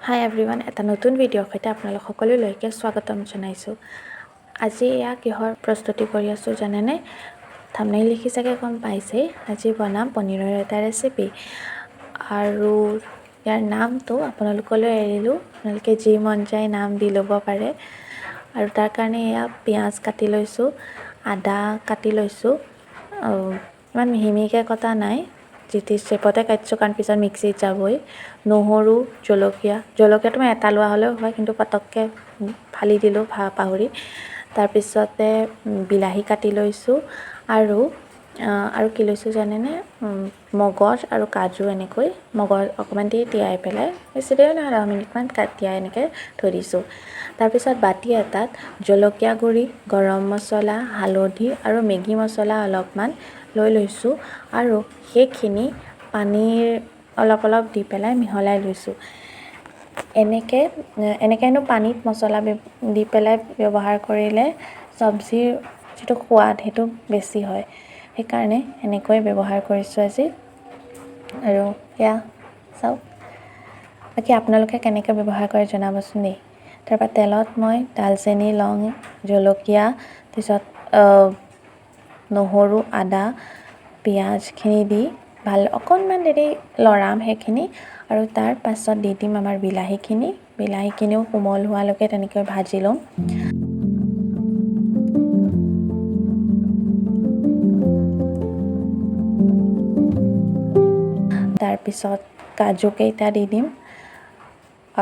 হাই everyone, এটা নতুন ভিডিঅ'ৰ সৈতে আপোনালোক সকলোলৈকে স্বাগতম জনাইছোঁ। আজি এয়া কিহৰ প্ৰস্তুতি কৰি আছোঁ জানেনে? থাম্বনেইল লিখি চাগে গম পাইছেই। আজি বনাম পনীৰৰ এটা ৰেচিপি আৰু ইয়াৰ নামটো আপোনালোকলৈ এৰিলোঁ, আপোনালোকে যি মন যায় নাম দি ল'ব পাৰে। আৰু তাৰ কাৰণে এয়া পিঁয়াজ কাটি লৈছোঁ, আদা কাটি লৈছোঁ, ইমান মিহি মিহিকৈ কটা নাই, যিটি শ্বেপতে কাটিছোঁ কাৰণ পিছত মিক্সিত যাবই। নহৰু, জলকীয়া, জলকীয়াটো মই এটা লোৱা হ'লেও হয়, কিন্তু পটককৈ ফালি দিলোঁ পাহৰি। তাৰপিছতে বিলাহী কাটি লৈছোঁ আৰু আৰু কি লৈছোঁ জানেনে? মগজ আৰু কাজু, এনেকৈ মগজ অকণমান দেৰি তিয়াই পেলাই, বেছি দেৰি নহয়, 10 মিনিটমান তিয়াই এনেকৈ থৈ দিছোঁ। তাৰপিছত বাতি এটাত জলকীয়া গুড়ি, গৰম মছলা, হালধি আৰু মেগী মছলা অলপমান লৈ লৈছোঁ আৰু সেইখিনি পানীৰ অলপ অলপ দি পেলাই মিহলাই লৈছোঁ। এনেকৈ এনেকৈনো পানীত মছলা দি পেলাই ব্যৱহাৰ কৰিলে চব্জিৰ যিটো সোৱাদ সেইটো বেছি হয়, সেইকাৰণে এনেকৈ ব্যৱহাৰ কৰিছোঁ আজি। আৰু এয়া চাওক, বাকী আপোনালোকে কেনেকৈ ব্যৱহাৰ কৰে জনাবচোন দেই। তাৰপৰা তেলত মই ডালচেনি, লং, জলকীয়া, তাৰপিছত নহৰু, আদা, পিঁয়াজখিনি দি ভাল অকণমান দেৰি লৰাম সেইখিনি আৰু তাৰ পাছত দি দিম আমাৰ বিলাহীখিনি। বিলাহীখিনিও কোমল হোৱালৈকে তেনেকৈ ভাজি ল'ম। তাৰপিছত কাজুকেইটা দি দিম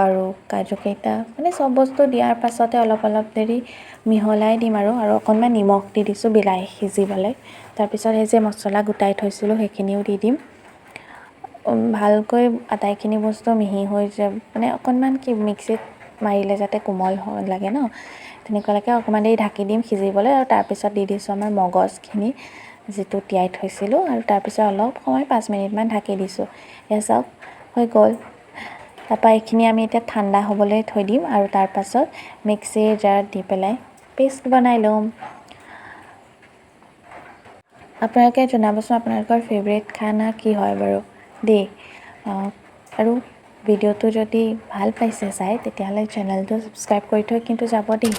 আৰু কাজুকেইটা মানে চব বস্তু দিয়াৰ পাছতে অলপ অলপ দেৰি মিহলাই দিম আৰু আৰু অকণমান নিমখ দি দিছোঁ বিলাহী সিজিবলৈ। তাৰপিছত সেই যে মছলা গোটাই থৈছিলোঁ সেইখিনিও দি দিম। ভালকৈ আটাইখিনি বস্তু মিহি হৈ যাব, মানে অকণমান কি মিক্সিত মাৰিলে যাতে কোমল লাগে ন, তেনেকুৱালৈকে অকণমান দেৰি ঢাকি দিম সিজিবলৈ। আৰু তাৰপিছত দি দিছোঁ আমাৰ মগজখিনি যিটো তিয়াই থৈছিলোঁ আৰু তাৰপিছত অলপ সময় 5 মিনিটমান ঢাকি দিছোঁ। এয়া চাওক, হৈ গ'ল। তাৰপৰা এইখিনি আমি এতিয়া ঠাণ্ডা হ'বলৈ থৈ দিম আৰু তাৰপাছত মিক্সিৰ জাৰত দি পেলাই পেষ্ট বনাই ল'ম। আপোনালোকে জনাবচোন আপোনালোকৰ ফেভৰেট খানা কি হয় বাৰু দেই। আৰু ভিডিঅ'টো যদি ভাল পাইছে চাই, তেতিয়াহ'লে চেনেলটো ছাবস্ক্ৰাইব কৰি থৈ কিন্তু যাব দেই।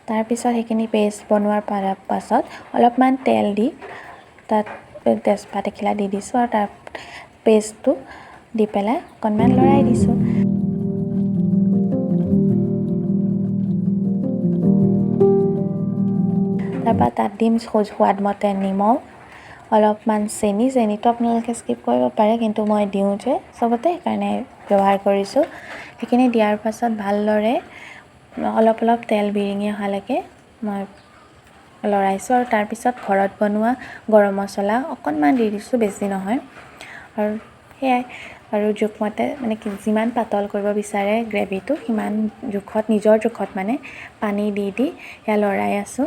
তাৰপিছত সেইখিনি পেষ্ট বনোৱাৰ পাছত অলপমান তেল দি তাত তেজপাত এখিলা দি দিছোঁ আৰু তাৰ পেষ্টটো দি পেলাই অকণমান লৰাই দিছোঁ। তাৰপৰা তাত দিম সোৱাদমতে নিমখ, অলপমান চেনি। চেনিটো আপোনালোকে স্কিপ কৰিব পাৰে, কিন্তু মই দিওঁ যে চবতে, সেইকাৰণে ব্যৱহাৰ কৰিছোঁ। সেইখিনি দিয়াৰ পাছত ভালদৰে অলপ অলপ তেল বিৰিঙি অহালৈকে মই লৰাইছোঁ আৰু তাৰপিছত ঘৰত বনোৱা গৰম মছলা অকণমান দি দিছোঁ, বেছি নহয়। আৰু সেয়াই, আৰু জোখমতে, মানে কি যিমান পাতল কৰিব বিচাৰে গ্ৰেভিটো সিমান জোখত, নিজৰ জোখত মানে পানী দি দি সেয়া লৰাই আছোঁ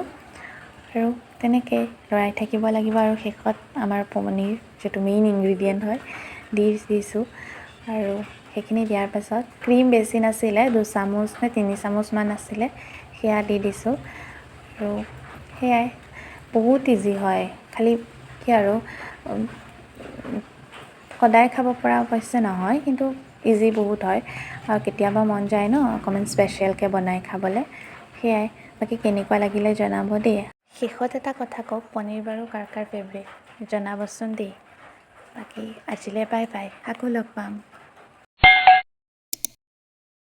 আৰু তেনেকৈ লৰাই থাকিব লাগিব। আৰু শেষত আমাৰ পনীৰ, যিটো মেইন ইনগ্ৰিডিয়েণ্ট হয়, দি দিছোঁ। আৰু সেইখিনি দিয়াৰ পাছত ক্ৰীম বেছি নাছিলে, 2 চামুচ নে 3 চামুচমান আছিলে, সেয়া দি দিছোঁ। আৰু সেয়াই, বহুত ইজি হয়। খালি কি আৰু সদায় খাব পৰা অৱশ্যে নহয়, কিন্তু ইজি বহুত হয় আৰু কেতিয়াবা মন যায় ন অকণমান স্পেচিয়েলকৈ বনাই খাবলৈ। সেয়াই, বাকী কেনেকুৱা লাগিলে জনাব দেই। শেষত এটা কথা কওক, পনীৰ বাৰু কাৰ কাৰ ফেভৰেট জনাবচোন দেই। বাকী আজিলৈ বাই বাই, আকৌ লগ পাম।